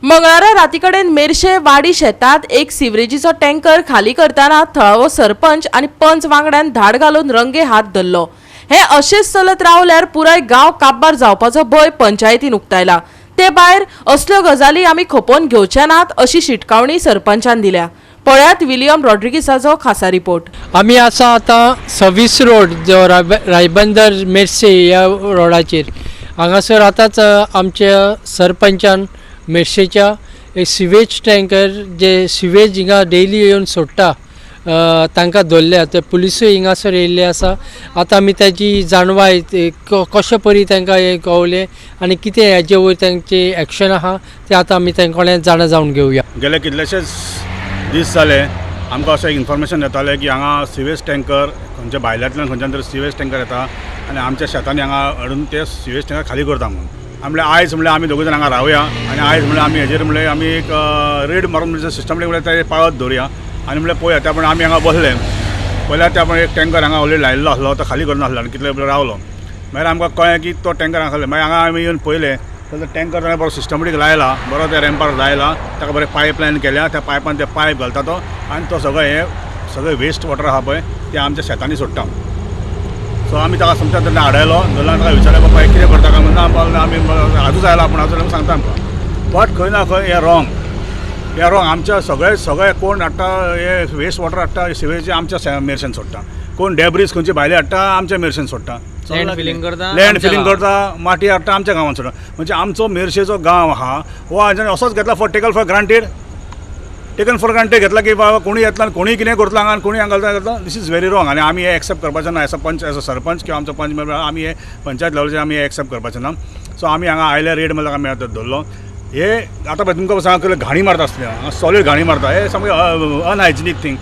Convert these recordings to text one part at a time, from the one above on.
मंगळारा राती कडेन मेरशे वाडी शेतात एक सिवरेजीचो टँकर खाली करतना थळावो सरपंच आनी पंच वांगड्यान धाड घालून रंगे हात धरलो. हे अशेंच चलत रावल्यार पुराय गांव काबार जावपाचो भंय पंचायतीन उक्तायला. ते भायर असल्यो गजाली आमी खपोवन घेवचे नात अशी शिटकावणी सरपंचान दिल्या. पळयात विलियम रॉड्रिगीसाचो खासा रिपोर्ट. आमी आसा आतां 26 रोड जो रायबंदर मेर्से ह्या रोडाचेर. हांगासर आतांच आमच्या सरपंचान मेर्शेच्या एक सिवेज टँकर जे सिवेज हिंगा डेली येवन सोडटा, तांकां धरल्या. ते पुलिसूय हिंगासर येयल्ले आसा. आतां आमी ताजी जाणवाय ते कशे परी तांकां हें कळलें आनी कितें हेजे वयर तांचे एक्शन आहा तें आतां आमी तांचे कडल्यान जाणा जावन घेवया. गेले कितलेशेच दीस जाले आमकां अशें इन्फॉर्मेशन येतालें की हांगा सिवेज टँकर खंयच्या भायल्यांतल्यान खंयच्यान तरी सिवेज टँकर येता आनी आमच्या शेतांनी हांगा हाडून ते सिवेज टँकर खाली करता म्हणून. म्हणल्यार आयज म्हणल्यार आमी दोगूय जाण हांगा रावया आनी आयज म्हणल्यार आमी हेजेर म्हणल्यार आमी एक रेड मारून म्हणजे सिस्टम म्हणल्यार ते पाळत दवरुया आनी म्हणल्यार पळोवया. त्या प्रमाणे आमी हांगा बसले. पळयल्यार त्या प्रमाणे एक टँकर हांगा ऑलरेडी लायिल्लो आसलो, तो खाली करनासलो आनी कितले वेळ रावलो. मागीर आमकां कळ्ळें की तो टँकर हांगा खाली. मागीर हांगा आमी येवन पळयलें जाल्यार टँकर ताणें बरो सिस्टमेटीक लायला, बरो त्या रॅम्पार लायला, ताका बरें पायप लायन केल्या. त्या पायपान ते पायप घालता तो आनी तो सगळो हे सगळे वेस्ट वॉटर आहा पळय ते आमच्या शेतांनी सोडटा. सो आमी ताका समजा तेन्ना आडायलो जाल्यार ताका विचारलें, बाबा हे कितें करता काय म्हणून. ना, आमी आजूच आयला पूण आजूच सांगता आमकां. बट खंय ना खंय हें रॉंग, हें रॉंग. आमच्या सगळे सगळे कोण हाडटा हे वेस्ट वॉटर हाडटा सिवेज, आमच्या मेरशेन सोडटा. कोण डेब्रीज खंयचे भायले हाडटा, आमच्या मेरशेन सोडटा. लँड फिलिंग करता, लँड आमच्या फिलिंग गांवांत. करता, माटी हाडटा, आमच्या गांवांत सोडटा. म्हणजे आमचो मेरशेचो गांव आहा हो हांच्यानी असोच घेतला for taken for granted, taken for granted घेतला की बाबा कोणूय येतला आनी कोणूय कितें करतलो हांगा आनी कोणूय हांगा घालता घालता. This is very wrong आनी आमी हें एक्सेप्ट करपाचें ना. एज अ पंच, एज अ सरपंच किंवा आमचो पंच मेंबर, आमी हे पंचायत लेवलाचेर आमी हें एक्सेप्ट करपाचें ना. सो आमी हांगा आयले, रेड मारला, आमी आतां धरलो. हे आतां पळय तुमकां सांग, घाणी मारता आसले हांगा, सॉलीड घाणी मारता. हे सामकें अनहायजिनीक थींग.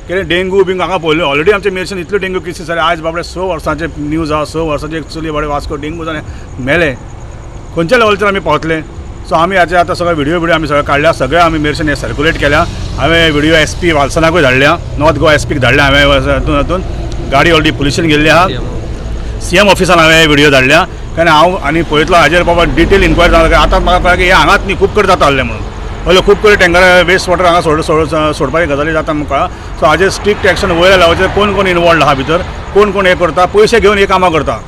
कितें डेंगू बिंगू हांगा पळयलो ऑलरेडी आमच्या मेरशेन इतल्यो डेंगू केसीस जाले. आयज बाबडे 6 वर्सांचे न्यूज आहा, 6 वर्सांचे एक चली बाबडे वास्को डेंगू जालें, मेलें. खंयच्या लेवलाचेर आमी पावतले? सो आमी हाचे आतां सगळे व्हिडियो बिडियो आमी सगळे काडल्या, सगळे आमी मेरशेन हे सर्कुलेट केल्या. हांवें व्हिडियो एसपी वालसनाकूय धाडल्या, नॉर्थ गोवा एसपीक धाडल्या हांवें. हातून हातून गाडी ऑलरेडी पुलिशेन गेल्ली आहा. सीएम ऑफिसान हांवें व्हिडियो धाडल्या, कारण हांव आनी पळयतलो हाजेर बाबा डिटेल इन्क्वायरी जाता. आतां म्हाका कळ्ळें की हे हांगाच न्ही, खूब कडेन जाता आहलें म्हणून. पयलें खूब कडेन टँकर वेस्ट वॉटर हांगा सोड सोड सोडपाची गजाली जाता म्हणून कळ्ळा. सो हाजेर स्ट्रिक्ट एक्शन वयल्या लेवलाचेर, कोण कोण इनवॉल्ड आहा भितर, कोण कोण हें करता, पयशे घेवन हे कामां करता,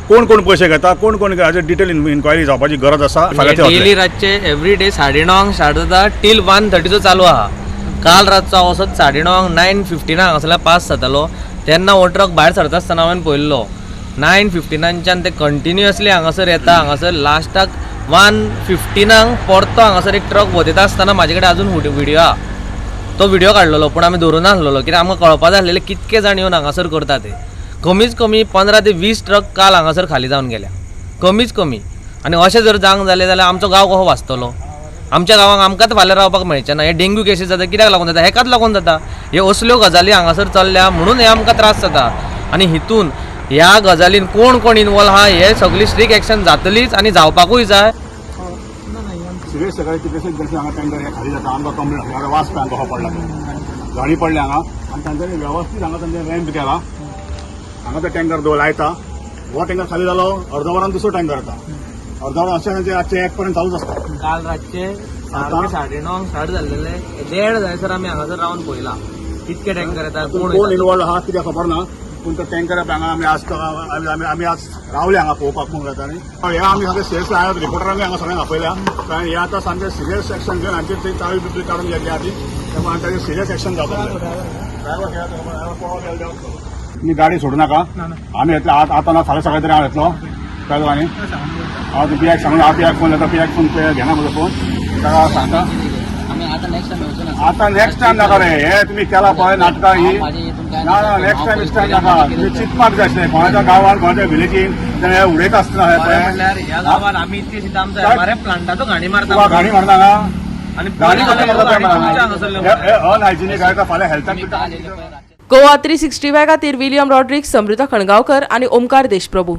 कोण कोण पयशे घेता, कोण कोण, हाजेर डिटेल इन्क्वायरी जावपाची गरज आसा. फाल्यां ते डेली वतले. रातचे एवरी डे 9:30 स्टार्ट जाता, टील 1:30चो चालू आहा. काल रातचो हांव वचत 9:30, 9:15 हांगासरल्यान पास जातालो तेन्ना हो ट्रक भायर सरता आसतना हांवें पळयल्लो. 9:59च्यान ते कंटिन्युअसली हांगासर येता. हांगासर लास्टाक 1:15 परतो हांगासर एक ट्रक वतयता आसतना म्हाजे कडेन अजून व्हिडियो आहा. तो व्हिडिओ काडलेलो पूण आमी धरून नासलेलो, कित्याक आमकां कळपा जाय आसलेलें कितके जाण येवन हांगासर करता ते. कमीच कमी 15 ते 20 ट्रक काल हांगासर खाली जावन गेल्या, कमीच कमी. आनी अशें जर जावंक जालें जाल्यार आमचो गांव कसो वाचतलो? आमच्या गांवांक आमकांच फाल्यां रावपाक मेळचें ना. हे डेंग्यू केसीस जाता, कित्याक लागून जाता? हेकाच लागून जाता. हे असल्यो गजाली हांगासर चल्ल्या म्हणून हे आमकां त्रास जाता. आनी हितून ह्या गजालीन कोण कोण इनवॉल्व आहा हे सगळी स्ट्रीक एक्शन जातलीच आनी जावपाकूय जाय. सिरियस सकाळी कितलेशेच दीस हांगा टँकर हे खाली जाता. आमकां कंप्लेन आसा, वास पळय हांगा कसो पडला तो, घाणी पडल्या हांगा. आनी तांच्यांनी वेवस्थीत हांगा तांचे रॅम्प केला. हांगा ते टँकर दवर लायता. हो टँकर खाली जालो, अर्द वरान दुसरो टँकर येता, अर्द वरान. अशें तांचे रातचे 1 पर्यंत चालूच आसता. काल रातचे सारके 9:30 स्टार्ट जाल्लेले, 1:30 जायसर आमी हांगासर रावन पळयला कितके टँकर येता, कोण कोण येता. इनवॉल्व आहा कितें खबर ना, पूण तो टँकर हांगा आमी आज आमी आमी आज रावले हांगा पळोवपाक म्हूण जाता. आनी हे आमी सामकें सिरियस आहात. रिपोर्टरांक हांगा सगळ्यांक आपयल्या, कारण हे आतां सामकें सिरियस एक्शन घेवन हांचेर थंय चावी बिबी काडून घेतल्या आदी. त्यामुळे ताजेर सिरियस एक्शन जावपाक जाय. तुमी गाडी सोडू नाका, आमी येतले. आतां ना, फाल्यां सकाळी तरी हांव येतलो. कळ्ळें तुका न्ही? हांव पियाक सांगून, हांव पियाक फोन जाता. पियाक फोन घेना म्हजो फोन, ताका सांगता. आमी आतां नेक्स्ट टायम येवचो ना. आता नेक्स्ट टायम नाका रे. हे तुम्ही केला पळय नाटकां ही. ना ना, नेक्स्ट टायम इस टायम नाका. तुम्ही चिंतपाक जाय आसलें कोणाच्या गांवान, कोणाच्या विलेजीन हे उडयता आसतना हे खरें पळय. म्हणल्यार ह्या गांवात आमी इतके सुद्दां आमचो एमआरएफ प्लांटाचो घाणी मारता. तुका घाणी मारता हांगा. आनी घाणी कशें मारता? तुमच्या हांगासरले. हे अनहायजिनीक आहे, फाल्यां हेल्थाक. गोवा 365 खातीर विलियम रॉड्रिक्स, समृता खणगांवकर आनी ओमकार देशप्रभू.